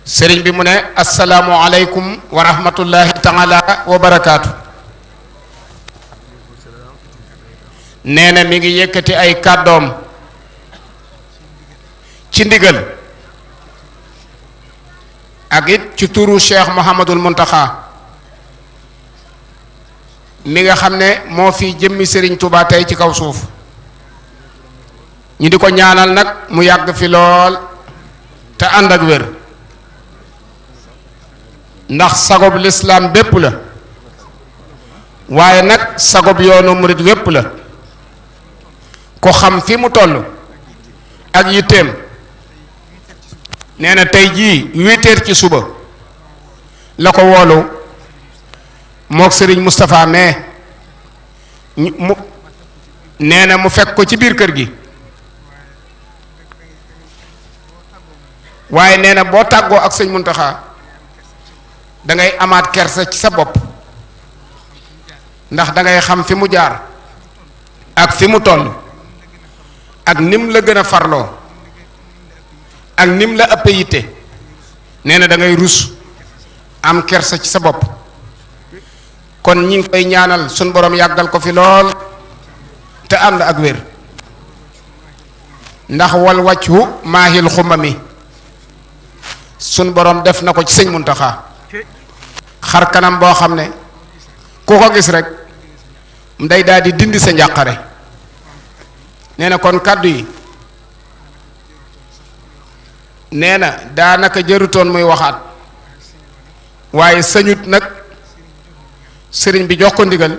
sëriñ bi mu ne asalaamu aleykum wa rahmatullahi taala wa barakaatu. nee na mi ngi yëkkati ay kàddoom ci ndigal ak it ci turu Cheikh Mouhamadul Muntaxa mi nga xam ne moo fi jëmmi sëriñ Touba tey ci kaw suuf ñu di ko ñaanal nag mu yàgg fi lool te ànd ak wér ndax sagob lislaam bépp la waaye nag sagob yoonu murit wépp la ko xam fi mu toll ak yitteem nee na tey jii 8 heures ci suba la ko woolu mook sëriñ Moustapha mais mu nee na mu fekk ko ci biir kër gi waaye nee na boo tàggoo ak sëñ Muntaxa da ngay amaat kersa ci sa bopp ndax da ngay xam fi mu jaar ak fi mu toll ak nim la gën a farloo ak nim la ëpp yitte nee na da ngay rus am kersa ci sa bopp kon ñi ngi koy ñaanal suñ borom yàggal ko fi lool te ànd ak wér ndax wal wàccu maahil xumami suñ borom def na ko ci sëñ Muntaxa xar kanam boo xam ne ku ko gis rek day daal di dindi sa njàqare nee na kon kàddu yi nee na daanaka jërutoon muy waxaat waaye sañut nag sëriñ bi jox ko ndigal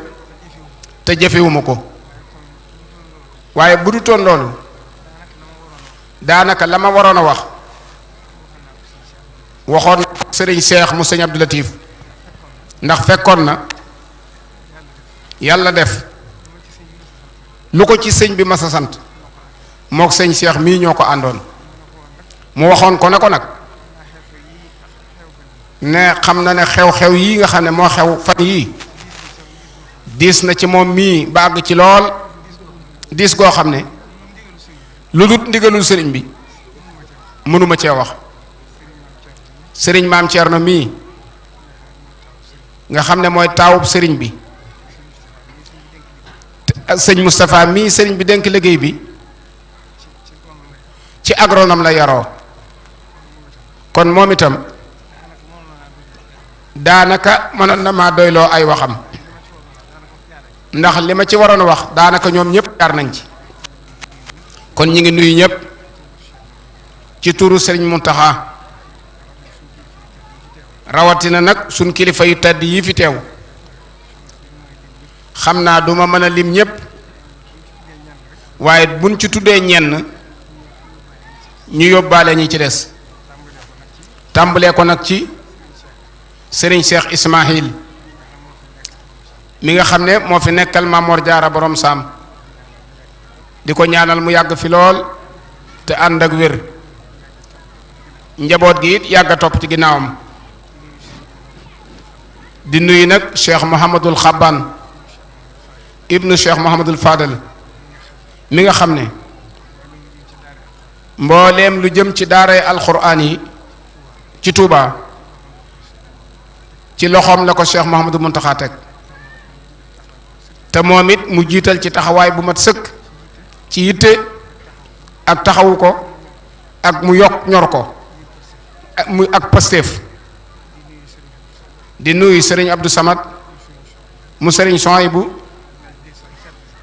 te jëfewuma ko waaye bu dutoon loolu daanaka la ma waroon a wax waxoon na sëriñ Seex mu sëñ Abdou Latif ndax fekkoon na yàlla def lu ko ci sëñ bi mas a sant mook sëñ Seex mii ñoo ko àndoon mu waxoon ko ne ko nag ne xam na ne xew-xew yii nga xam ne moo xew fan yii diis na ci moom mii ba àgg ci lool diis goo xam ne lu dut ndigalul sëriñ bi mënuma cee wax sëriñ maam Thierno mii nga xam ne mooy taawub sëriñ bi sëñ Moustapha mii sëriñ bi dénk liggéey bi ci agronome la yaroo kon moom itam daanaka mënoon na maa doyloo ay waxam ndax li ma ci waroon a wax daanaka ñoom ñëpp jaar nañ ci kon ñi ngi nuyu ñëpp ci turu sëriñ Muntaxa rawatina nag suñ kilifa yu tedd yi fi teew xam naa duma mën a lim ñëpp waaye buñ ci tuddee ñenn ñu yóbbaale ñi ci des tàmbalee ko nag ci sëriñ Cheikh Ismaahil mi nga xam ne moo fi nekkal Mamor Jaara borom saam di ko ñaanal mu yàgg fi lool te ànd ak wér njaboot gi it yàgg a topp ci ginnaawam di nuyu nag Cheikh Mouhamadul Xaban ibnu Cheikh Mouhamadul Fadal mi nga xam ne mbooleem lu jëm ci daaray alxuraan yi ci Touba ci loxoom la ko Cheikh Mouhamadul Muntaxa teg te moom it mu jiital ci taxawaay bu mat sëkk ci yitte ak taxawu ko ak mu yokk ñor ko ak Pastef di nuyu sëriñ Abdou Samad mu sëriñ Sohaybu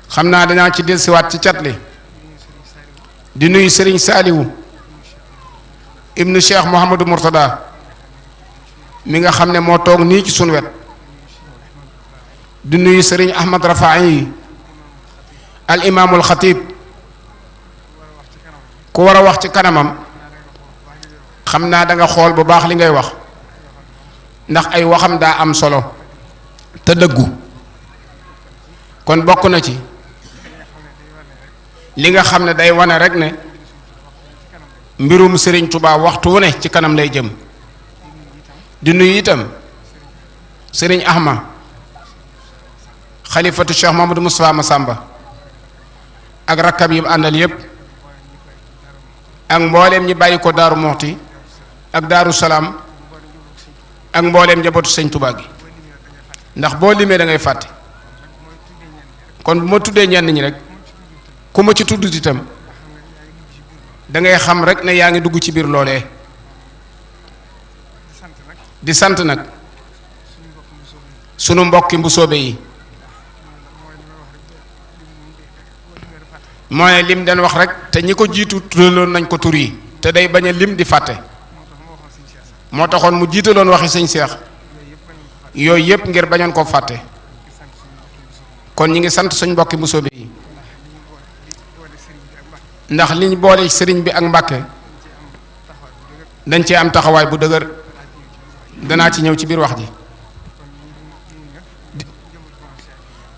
xam naa dinaa ci dellusiwaat ci cat li di nuyu sëriñ Saaliwu ibnu Cheikh Mouhamadou Mourtada mi nga xam ne moo toog nii ci sunu wet di nuyu sëriñ Ahmad Rafaayi al imaamul xatib ku war a wax ci kanamam xam naa da nga xool bu baax li ngay wax ndax ay waxam daa am solo te dëggu kon bokk na ci li nga xam ne day wane rek ne mbirum sëriñ Touba waxtu wu ne ci kanam lay jëm di nuyu itam sëriñ Ahma xalifatu Cheikh Mamadou Moustapha Massamba ak rakkab yi mu àndal yépp ak mbooleem ñi bàyyi ko Daaru Muxti ak Daaru Salaam ak mbooleem njabootu sëñ Tuubaa gi ndax boo limee da ngay fàtte kon bu ma tuddee ñenn ñi rek ku ma ci tudd itam da ngay xam rek ne yaa ngi dugg ci biir loolee di sant nag sunu mbokki mbusoobe yi mooy lim den wax rek te ñi ko jiitu turaloon nañ ko tur yi te day bañ a lim di fàtte moo taxoon mu jiitaloon waxi sëñ Seex yooyu yëpp ngir bañoon ko fàtte kon ñi ngi sant suñ mbokki mbusoobe yi ndax liñ boole sëriñ bi ak Mbàkke dañ cee am taxawaay bu dëgër danaa ci ñëw ci biir wax ji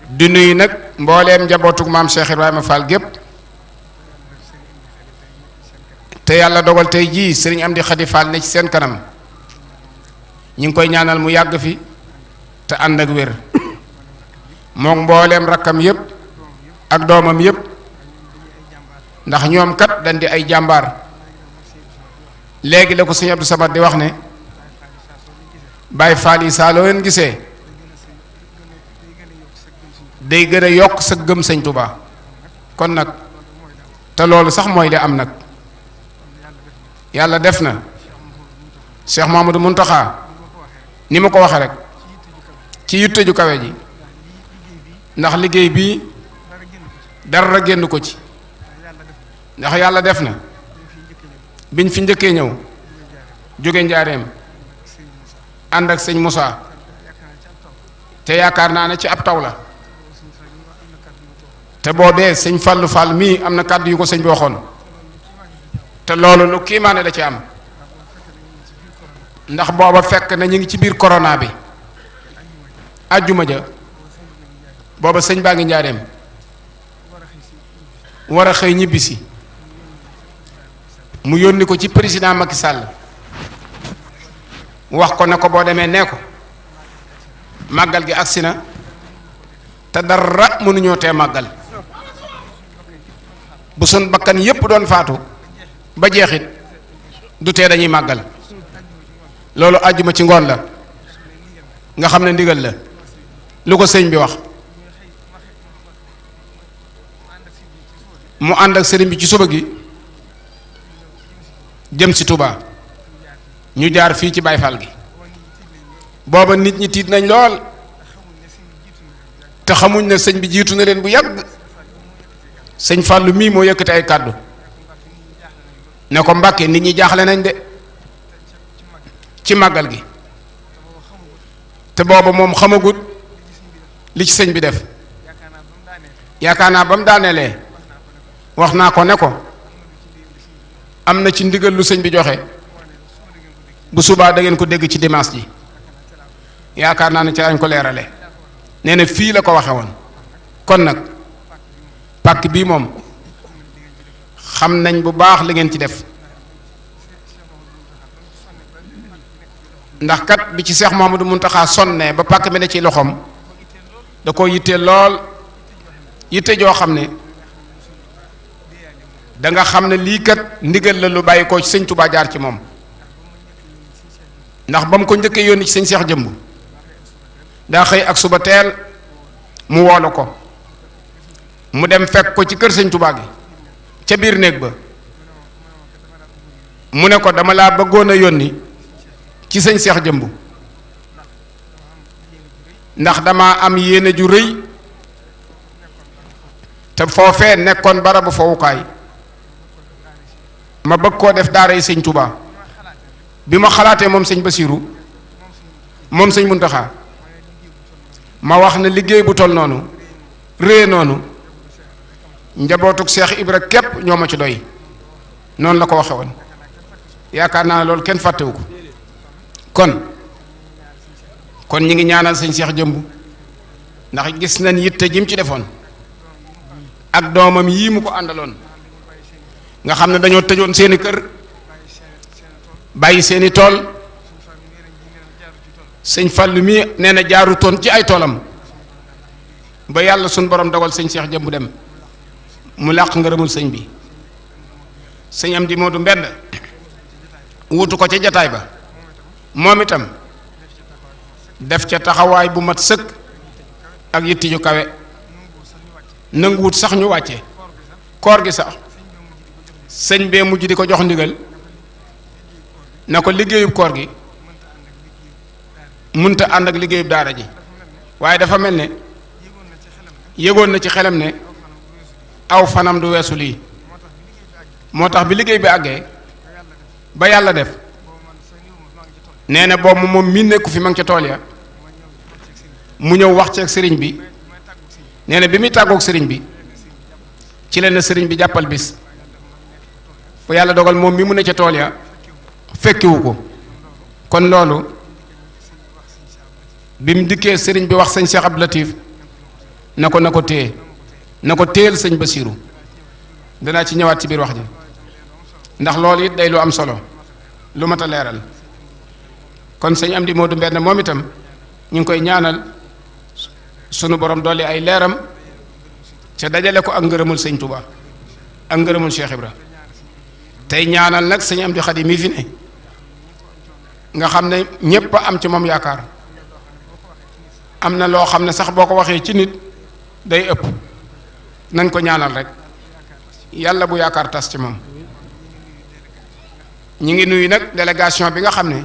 di nuyu nag mbooleem njabootug maam Cheikh Ibrahima Fall gépp te yàlla dogal tey jii sëriñ Amdi Xadi Fall ne ci seen kanam ñu ngi koy ñaanal mu yàgg fi te ànd ak wér moom mbooleem rakkam yépp ak doomam yépp ndax ñoom kat dañ di ay jàmbaar léegi la ko sëñ Abdou Samad di wax ne Baay Faal yi saa loo leen gisee day gën a yokk sa gëm sëñ Tuubaa kon nag te loolu sax mooy li am nag yàlla def na Cheikh Mamadou Muntaxa ni ma ko waxee rek ci yitte ju kawe ji ndax liggéey bii dara génn ko ci ndax yàlla def na biñ fi njëkkee ñëw jóge njaareem ànd ak sëñ Moussa te yaakaar naa ne ci ab taw la te boobee sëñ Fallou Fall mii am na kàddu yu ko sëñ bi waxoon te loolu lu kiimaane da ci am ndax booba fekk na ñu ngi ci biir corona bi àjjuma ja booba sëñ baa ngi njaareem war a xëy ñibbisi mu yónni ko ci président Macky Sall wax ko ne ko boo demee nee ko màggal gi agsi na te dara mënuñoo tee màggal bu sun bakkan yépp doon faatu ba jeexit du tee dañuy màggal loolu àjjuma ci ngoon la nga xam ne ndigal la lu ko sëñ bi wax mu ànd ak sëriñ bi ci suba gi jëm si Touba ñu jaar fii ci Baay Faal gi booba nit ñi tiit nañ lool te xamuñ ne sëñ bi jiitu na leen bu yàgg sëñ Fàllu mii moo yëkkati ay kàddu ne ko Mbàkke nit ñi jaaxle nañ de ci màggal gi te booba moom xamagut li ci sëñ bi def yaakaar naa ba mu daaneelee wax naa ko ne ko am na ci ndigal lu sëñ bi joxe bu subaa da ngeen ko dégg ci dimanche ji yaakaar naa ne ci lañ ko leerale nee na fii la ko waxe woon kon nag pàkk bii moom xam nañ bu baax li ngeen ci def ndax kat bi ci Seex Muhammadu Muntaxa sonne ba pàkk mi ne ci loxoom da koo yittee lool yitte joo xam ne da nga xam ne lii kat ndigal la lu bàyyi ko ci sëñ Touba jaar ci moom ndax ba mu ko njëkkee yónni ci sëñ Seex Jëmb daa xëy ak suba teel mu woolu ko mu dem fekk ko ci kër sëñ Touba gi ca biir néeg ba mu ne ko dama laa bëggoon a yónni ci sëñ Seex Jëmb ndax dama am yéene ju rëy te foofee nekkoon barabu fowukaay ma bëgg koo def daara yi sëñ Touba bi ma xalaatee moom sëñ Basiiru moom sëñ Muntaxa ma wax ne liggéey bu toll noonu réye noonu njabootug Seex Ibra képp ñoo ma ci doy noonu la ko waxe woon yaakaar naa ne loolu kenn fàttewu ko kon ñi ngi ñaanal sëñ Seex Jëmb ndax gis nañ yitte jim ci defoon ak doomam yii mu ko àndaloon nga xam ne dañoo tëjoon seeni kër bàyyi seeni tool sëñ Fallu mi nee na jaarutoon ci ay toolam ba yàlla suñ borom dogal sëñ Seex Jëmb dem mu làq ngërëmul sëñ bi sëñ Amdi Moodu Mbend wutu ko ca jataay ba moom itam def ca taxawaay bu mat sëkk ak yitti ju kawe nanguwut sax ñu wàcce koor gi sax sëñ bee mujj di ko jox ndigal na ko liggéeyub koor gi munta ànd ak liggéeyub daara ji waaye dafa mel ne yëgoon na ci xelam ne aw fanam du weesu lii moo tax bi liggéey bi àggee ba yàlla def nee na boobu moom mi nekku fi ma ngi ca tool ya mu ñëw wax ceeg sëriñ bi nee na bi muy tàggoog sëriñ bi ci leen na sëriñ bi jàppal bis fu yàlla dogal moom mi mu ne ca tool ya fekkiwu ko kon loolu bi mu dikkee sëriñ bi wax sëñ Cheikh Abdou Latif na ko téye na ko téyel sëñ Basiiru danaa ci ñëwaat ci biir wax ji ndax loolu it day lu am solo lu mat a leeral kon sëñ Amdi Moodu Mbenn moom itam ñu ngi koy ñaanal sunu borom dolli ay leeram ca dajale ko ak ngërëmul sëñ Touba ak ngërëmul Cheikh Ibra tey ñaanal nag sëñ Amdi Xadi mii fi ne nga xam ne ñépp am ci moom yaakaar am na loo xam ne sax boo ko waxee ci nit day ëpp nañ ko ñaanal rek yàlla bu yaakaar tas ci moom ñi ngi nuyu nag délégation bi nga xam ne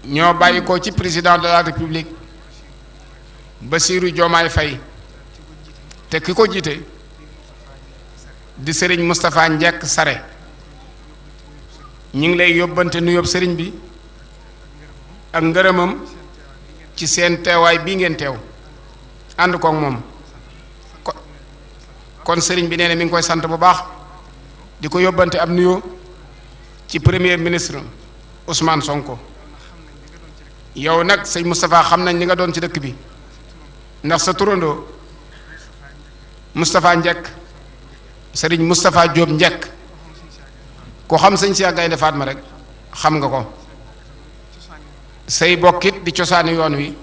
ñoo bàyyi ko ci président de la république Bassirou Diomaye Faye te ki ko jiite di sëriñ Moustapha Njekk Sare ñi ngi lay yóbbante nuyób sëriñ bi ak ngërëmam ci seen teewaay bii ngeen teew ànd koog moom kon sëriñ bi nee na mi ngi koy sant bu baax di ko yóbbante ab nuyoo ci premier ministre Ousmane Sonko yow nag sëñ Moustapha xam nañ li nga doon ci dëkk bi ndax sa turandoo Moustapha Njekk sëriñ Moustapha Diop Njekk ko xam sëñ Cheikh Gaynde Fatma rek xam nga ko say bokkit di cosaani yoon wi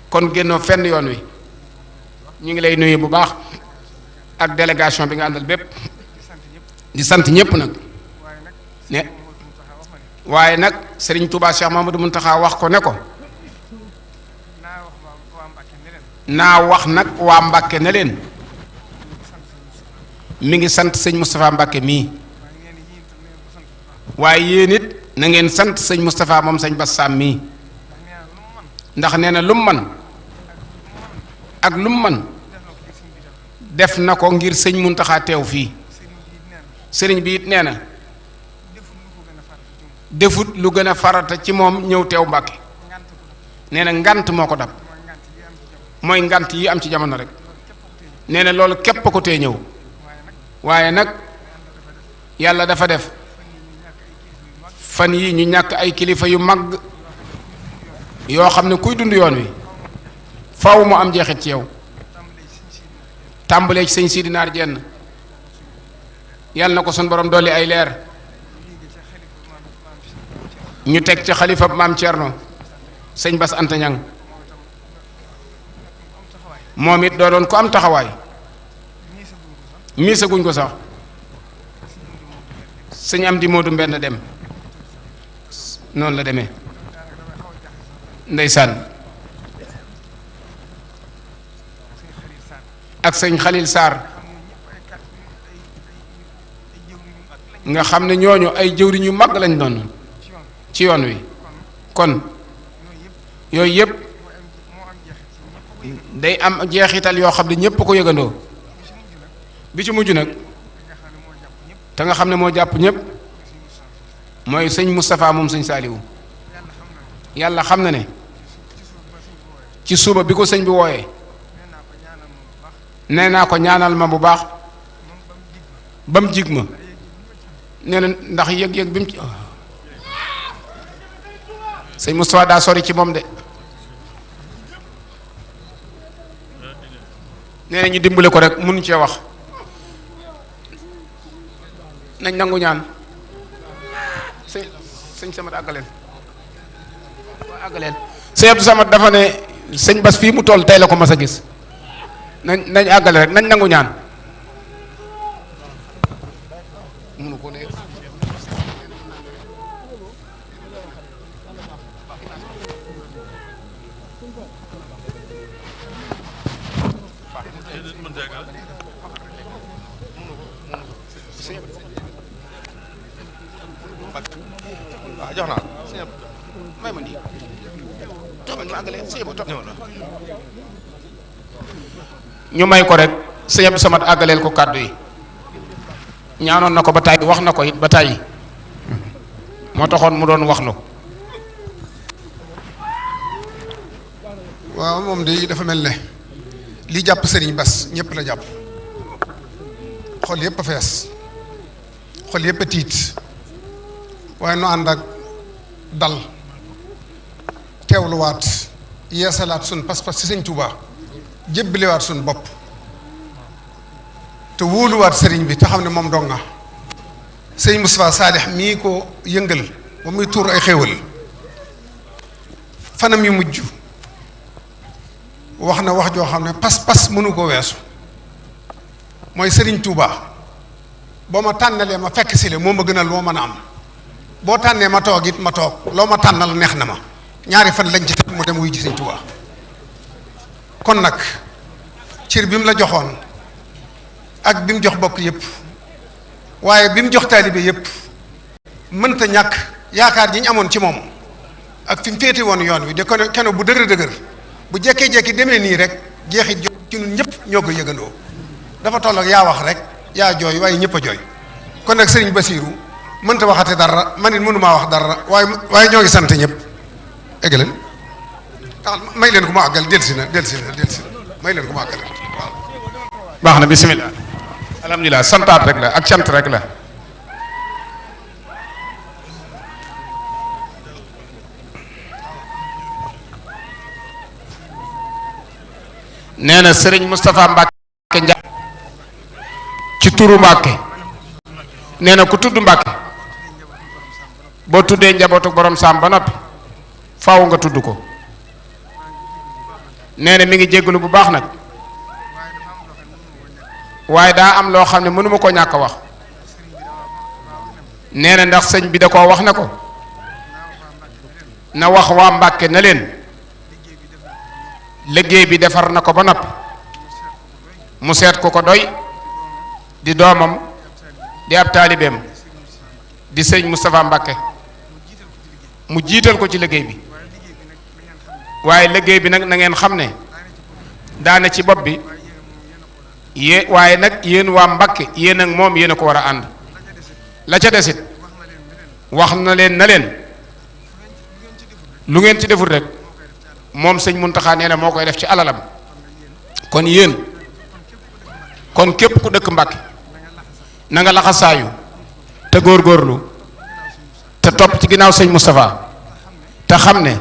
kon génnoo fenn yoon wi ñu ngi lay nuyu bu baax ak délégation bi nga àndal bépp di sant ñépp nag ne waaye nag sëriñ Touba Cheikh Mamadou Muntaxa wax ko ne ko naa wax nag waa Mbàkke ne leen mi ngi sant sëñ Moustapha Mbàkke mii waaye yéen it na ngeen sant sëñ Moustapha moom sëñ Bass Sam mii ndax nee na lu mu man ak lu mu man def na ko ngir sëñ Muntaxa teew fii sëriñ bi it nee na defut lu gën a farata ci moom ñëw teew Mbàkke nee na ngant moo ko dab mooy ngant yi am ci jamono rek nee na loolu képp ko tee ñëw waaye nag yàlla dafa def fan yi ñu ñàkk ay kilifa yu mag yoo xam ne kuy dund yoon wi faw mu am jeexit ci yow tàmbalee ci sëñ Sidi Naar Jenn yàlla na ko sun borom dolli ay leer ñu teg ci xalifa maam Thierno sëñ Bass Anta Ñang moom it doo doon ko am taxawaay miisaguñ ko sax sëñ Amdi Moodu Mbenn dem noonu la demee ndeysaan ak sëñ Xalil Sarr nga xam ne ñooñu ay jëwriñ yu mag lañ doon ci yoon wi kon yooyu yëpp day am jeexital yoo xam ne ñépp ko yëgandoo bi ci mujj nag te nga xam ne moo jàpp ñépp mooy sëñ Moustapha moom sëñ Saaliwu yàlla xam na ne ci suba bi ko sëñ bi wooyee nee naa ko ñaanal ma bu baax ba mu jig ma nee na ndax yëg-yëg bi mu ci sëñ Moustapha daa sori ci moom de nee na ñu dimbale ko rek mënuñ cee wax nañ nangu ñaan sëñ Samad àggaleel waaw àggaleel sëñ Abdou Samad dafa ne sëñ Bass fii mu toll tey la ko mas a gis nañ àggale rek nañ nangu ñaan mënu ko ne waaw jox naa may ma nii ñu may ko rek sëñ Abdou Samad àggaleel ko kàddu yi ñaanoon na ko ba tàyyi wax na ko it ba tàyyi moo taxoon mu doon wax lu waaw moom de dafa mel ne li jàpp sëriñ Bass ñëpp la jàpp xol yëpp a fees xol yëpp a tiit waaye nu ànd ak dal teewluwaat yeesalaat sun pas-pas ci sëñ Touba jébbaliwaat sun bopp te wóoluwaat sëriñ bi te xam ne moom dong nga sëñ Moustapha Saalix mii ko yëngal ba muy tuur ay xéewal fanam yu mujj wax na wax joo xam ne pas-pas mënu ko weesu mooy sëriñ Touba boo ma tànnalee ma fekk si le moo ma gënal loo mën a am boo tànnee ma toog it ma toog loo ma tànnal neex na ma ñaari fan lañ ci teg mu dem wuy ji sëñ Touba kon nag cër bi mu la joxoon ak bi mu jox bokk yëpp waaye bi mu jox taalibe yëpp mënta ñàkk yaakaar ji ñu amoon ci moom ak fi mu féete woon yoon wi de ko keno bu dëgër bu jekkee-jekki demee nii rek jeexit jo ci ñun ñëpp ñoo ko yëgandoo dafa toll ak yaa wax rek yaa jooy waaye ñëpp a jooy kon nag sëriñ Basiiru mënta waxate dara man it mënumaa wax dara waaye ñoo ngi sant ñëpp egg leen taxal may leen ko mu àggal delsi na may leen ko mu àggal waaw baax na bisimilah alhamdulilah santaat rek la ak cant rek la nee na sëriñ Moustapha Mbacke Ndiaye ci turu Mbacke nee na ku tudd Mbacke boo tuddee njabootu borom saam ba noppi faaw nga tudd ko nee na mi ngi jéggalu bu baax nag waaye daa am loo xam ne mënuma ko ñàkk a wax nee na ndax sëñ bi da koo wax ne ko na wax waa Mbàkke na leen liggéey bi defar na ko ba noppi mu seet ko ko doy di doomam di ab taalibeem di sëñ Moustapha Mbàkke mu jiital ko ci liggéey bi waaye liggéey bi nag na ngeen xam ne daane ci bopp bi waaye nag yéen waa Mbàkke yéen ak moom yéen a ko war a ànd la ca desit wax na leen na leen lu ngeen ci deful rek moom sëñ Muntaxa nee na moo koy def ci alalam kon yéen kon képp ku dëkk Mbàkke na nga laxasaayu te góorgóorlu te topp ci ginnaaw sëñ Moustapha te xam ne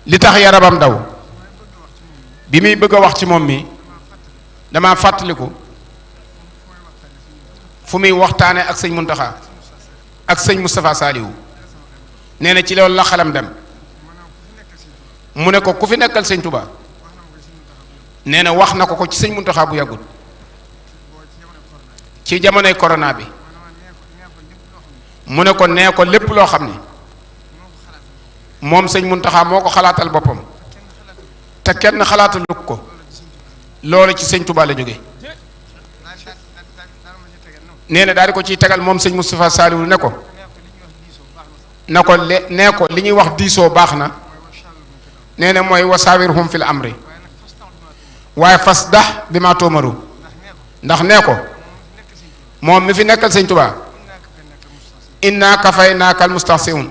li tax yaramam daw bi muy bëgg a wax ci moom mi dama fàttaliku fu muy waxtaane ak sëñ Muntaxa ak sëñ Moustapha Saliou nee na ci loolu la xelam dem mu ne ko ku fi nekkal sëñ Touba nee na wax na ko ci sëñ Muntaxa bu yàggul ci jamonoy corona bi mu ne ko nee ko lépp loo xam ne moom sëñ Muntaxa moo ko xalaatal boppam te kenn xalaatalu ko loolu ci sëñ Touba la jóge nee na daal di ko ciy tegal moom sëñ Moustapha Saliou ne ko na ko nee ko li ñuy wax diisoo baax na nee na mooy wasaawirhum fil amri waaye fasdah bi ma tuumaru ndax nee ko moom mi fi nekkal sëñ Touba inna kafaynaaka al mustahzi'un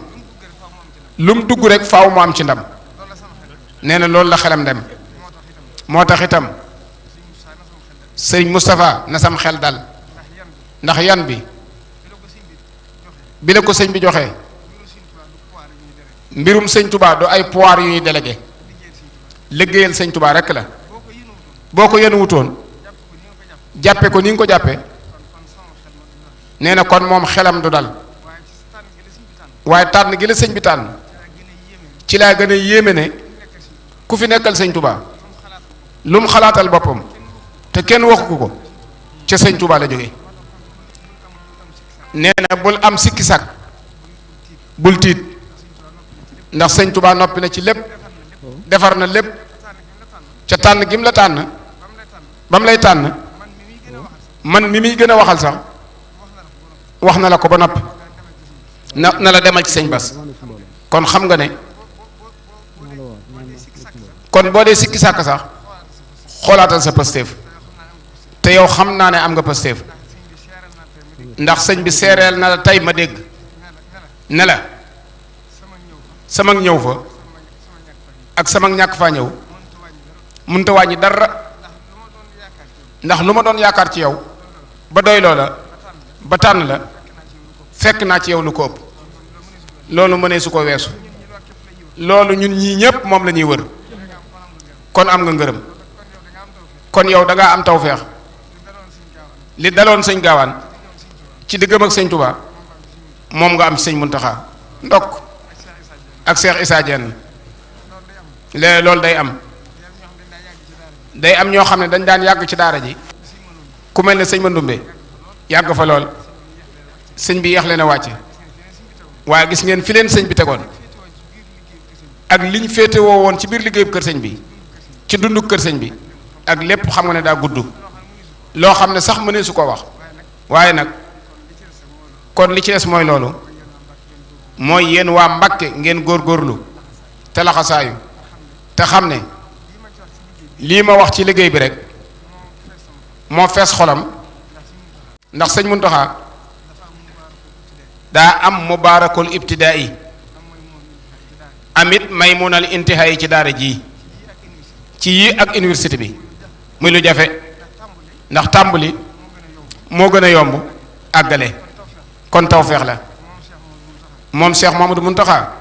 lu mu dugg rek faaw mu am ci ndam nee na loolu la xelam dem moo tax itam sëñ Moustapha na sam xel dal ndax yan bi la ko sëñ bi joxee mbirum sëñ Touba du ay pouvoir yu ñuy délégué liggéeyal sëñ Touba rek la boo ko yéen wutoon jàppe ko ni nga ko jàppe nee na kon moom xelam du dal waaye tànn gi la sëñ bi tànn ci laa gën a yéeme ne ku fi nekkal sëñ Touba lu mu xalaatal boppam te kenn waxu ko ca sëñ Touba la jóge nee na bul am sikki sàkk bul tiit ndax sëñ Touba noppi na ci lépp defar na lépp ca tànn gi mu la tànn ba mu lay tànn man mi muy gën a waxal sax wax na la ko ba noppi na la demal ci sëñ Bas kon xam nga ne kon boo dee sikki sàkk sax xoolaatal sa Pastef te yow xam naa ne am nga Pastef ndax sëñ bi seereel na la tey ma dégg ne la sama ñëw fa ak sama ñàkk faa ñëw mënta wàññi dara ndax lu ma doon yaakaar ci yow ba doy loola ba tànn la fekk naa ci yow lu ko ëpp loolu mënee su ko weesu loolu ñun ñii ñépp moom la ñuy wër kon am nga ngërëm kon yow da ngaa am tawfeex li daloon sëñ gaawaan ci diggam ak sëñ Touba moom nga am sëñ Muntaxa ndokk ak Cheikh Issa Diène léegi loolu day am ñoo xam ne dañ daan yàgg ci daara ji ku mel ne sëñ Mandumbe yàgg fa lool sëñ bi yeex leen a wàcce waaye gis ngeen fi leen sëñ bi tegoon ak liñ féetewoo woon ci biir liggéeyu kër sëñ bi ci dundu kër sëñ bi ak lépp xam nga ne daa gudd loo xam ne sax mënee su ko wax waaye nag kon li ci des mooy loolu mooy yéen waa Mbàkke ngeen góorgóorlu te laxasaayu te xam ne lii ma wax ci liggéey bi rek moo fees xolam ndax sëñ Muntaxa daa am mubaarakul ibtidaai amit maymunal intihaay ci daara ji ci yii ak université bi muy lu jafe ndax tàmbali moo gën a yomb àggale kon tawfeex la moom Cheikh Mamadou Muntaxa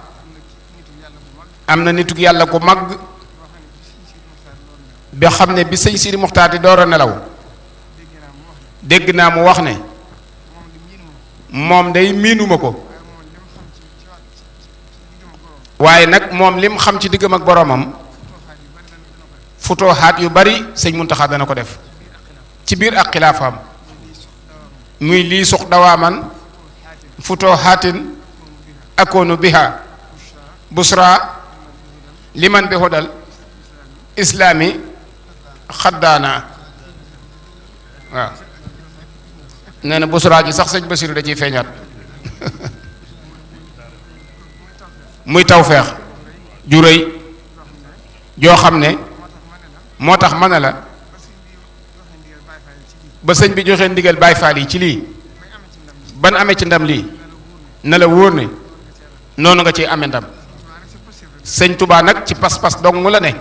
am na nitug yàlla ku mag bi xam ne bi sëñ Sidi Muxtaar di door a nelaw dégg naa mu wax ne moom day miinuma ko waaye nag moom lim xam ci diggam ak boroomam futooxaat yu bari sëñ Muntaxa dana ko def ci biir ak xilaafaam muy lii suq dawaaman futooxaatin akoonu biha busra liman bi hudal islaami xaddaana waaw nee na busra ji sax sëñ Basiru da ciy feeñaat muy tawfeex ju rëy joo xam ne moo tax ma ne la ba sëñ bi joxe ndigal Baay Faal yi ci lii ban amee ci ndam lii na la wóor ne noonu nga ciy amee ndam sëñ Touba nag ci pas-pas dong mu la ne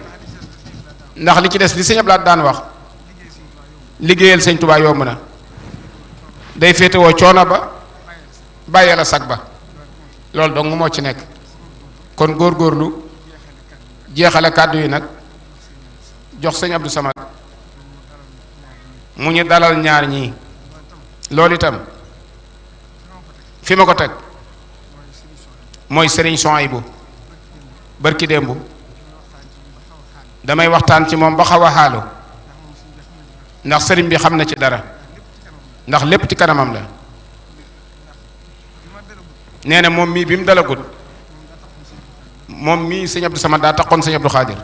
ndax li ci des li sëñ Ablaat daan wax liggéeyal sëñ Touba yomb na day féetewoo coono ba bàyyee la sag ba loolu dong moo ci nekk kon góorgóorlu jeexale kàddu yi nag jox sëñ Abdou Samad mu ñu dalal ñaar ñii loolu itam fi ma ko teg mooy sëriñ Souhaïbou barki démb damay waxtaan ci moom ba xaw a xaalu ndax sëriñ bi xam na ci dara ndax lépp ci kanamam la nee na moom mii bi mu dalagut moom mii sëñ Abdou Samad daa taxoon sëñ Abdou Xaadir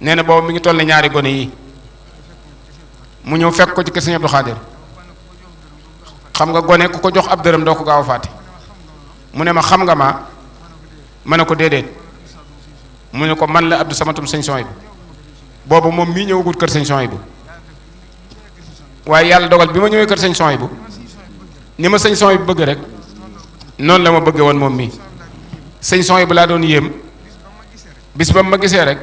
nee na boobu mi ngi toll ne ñaari gone yi mu ñëw fekk ko ci kër sëñ Abdou Xaadir xam nga gone ku ko jox ab dërëm doo ko gaaw a fàtte mu ne ma xam nga ma ne ko déedéet mu ne ko man la Abdou Samatum sëñ Souhaïbou boobu moom mii ñëwagut kër sëñ Souhaïbou waaye yàlla dogal bi ma ñëwee kër sëñ Souhaïbou ni ma sëñ Souhaïbou bëgg rek noonu la ma bëggee woon moom mii sëñ Souhaïbou laa doon yéem bis ba mu ma gisee rek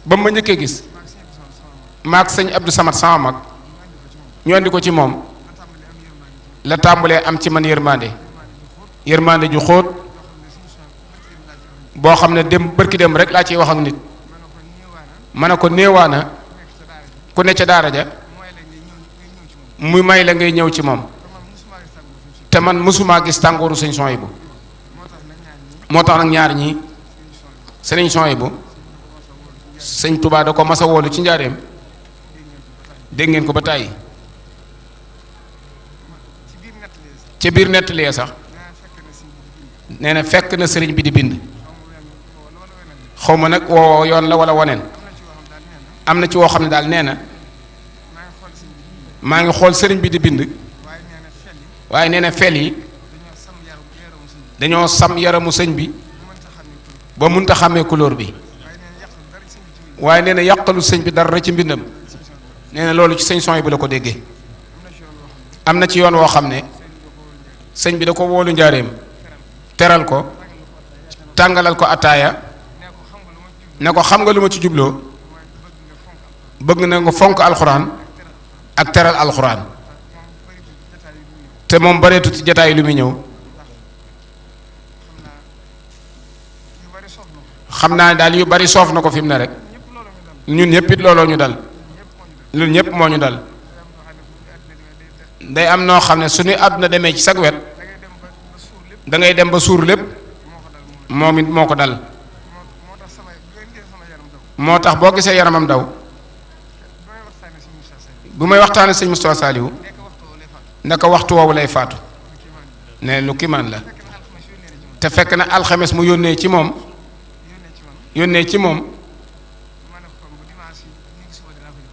ba mu ma njëkkee gis maak sëñ Abdou Samad sama mag ñu andi ko ci moom la tàmbalee am ci man yërmande ju xóot boo xam ne dem bërki dem rek laa ciy wax ak nit ma ne ko néewaana ku ne ca daara ja muy may la ngay ñëw ci moom te man mësumaa gis tàngooru sëñ Souhaïbou moo tax nag ñaar ñii sëñ Souhaïbou sëñ Touba da ko masa woolu ci njaareem dégg ngeen ko ba tàyyi ca biir nettalee sax nee na fekk na sëriñ bi di bind xaw ma nag woo yoon la wala waneen am na ci woo xam ne daal nee na maa ngi xool sëriñ bi di bind waaye nee na fel yi dañoo sam yaramu sëñ bi ba munta xàmmee couleur bi waaye nee na yàqalu sëñ bi dara ci mbindam nee na loolu ci sëñ son yi bu la ko déggee am na ci yoon woo xam ne sëñ bi da ko wóolu njaareem teral ko tàngalal ko ataaya ne ko xam nga lu ma ci jubloo bëgg na nga fonk alxuraan ak teral alxuraan te moom bareetu ci jataay lu muy ñëw xam naa daal yu bari soof na ko fi mu ne rek ñun ñëpp it looloo ñu dal ñun ñëpp moo ñu dal day am noo xam ne suñu àdduna demee ci sag wet da ngay dem ba suur lépp moom it moo ko dal moo tax boo gisee yaramam daw bu may waxtaane sëñ Moustapha Saliou naka waxtu woowu lay faatu ne lu kimaan la te fekk na alxames mu yónnee ci moom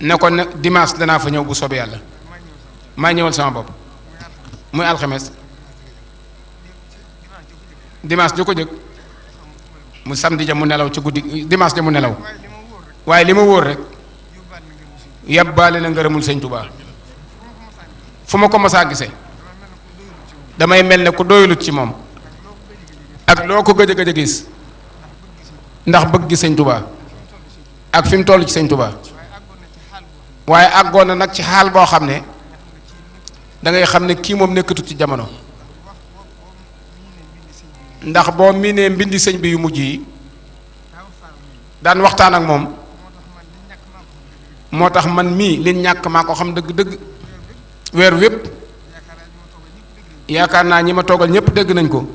ne ko ne dimanche danaa fa ñëw bu soobee yàlla maa ñëwal sama bopp muy alxames dimanche ju ko jëkk mu samedi ja mu nelaw ci guddi dimanche ja mu nelaw waaye li ma wóor rek yabbaale na ngërëmul sëñ Tuubaa fu ma ko masaa gisee damay mel ne ku doyulut ci moom ak loo ko gëj a gis ndax bëgg gi sëñ Tuubaa ak fi mu toll ci sëñ Tuubaa waaye àggoon na nag ci xaal boo xam ne da ngay xam ne kii moom nekkatut ci jamono ndax boo miinee mbindi sëñ bi yu mujj yi daan waxtaan ak moom moo tax man mii li ñàkk maa ko xam dëgg-dëgg weer wépp yaakaar naa ñi ma toogal ñépp dégg nañ ko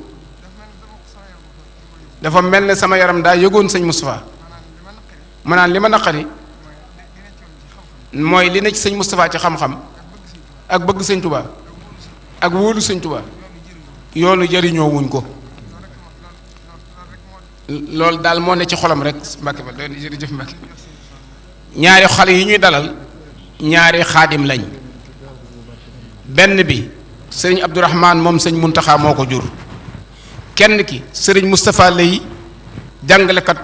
dafa mel ne sama yaram daa yëgoon sëñ Moustapha ma naan li ma naqari mooy li ne ci sëñ Moustapha ci xam-xam ak bëgg sëñ Touba ak wóolu sëñ Touba yoonu jëriñoo wuñ ko loolu daal moo ne ci xolam rek Mbàkke ba doon jërëjëf Mbàkke ñaari xale yi ñuy dalal ñaari xaadim lañ benn bi sëriñ Abdourahman moom sëñ Muntaxa moo ko jur kenn ki sëriñ Moustapha lay jàngalekat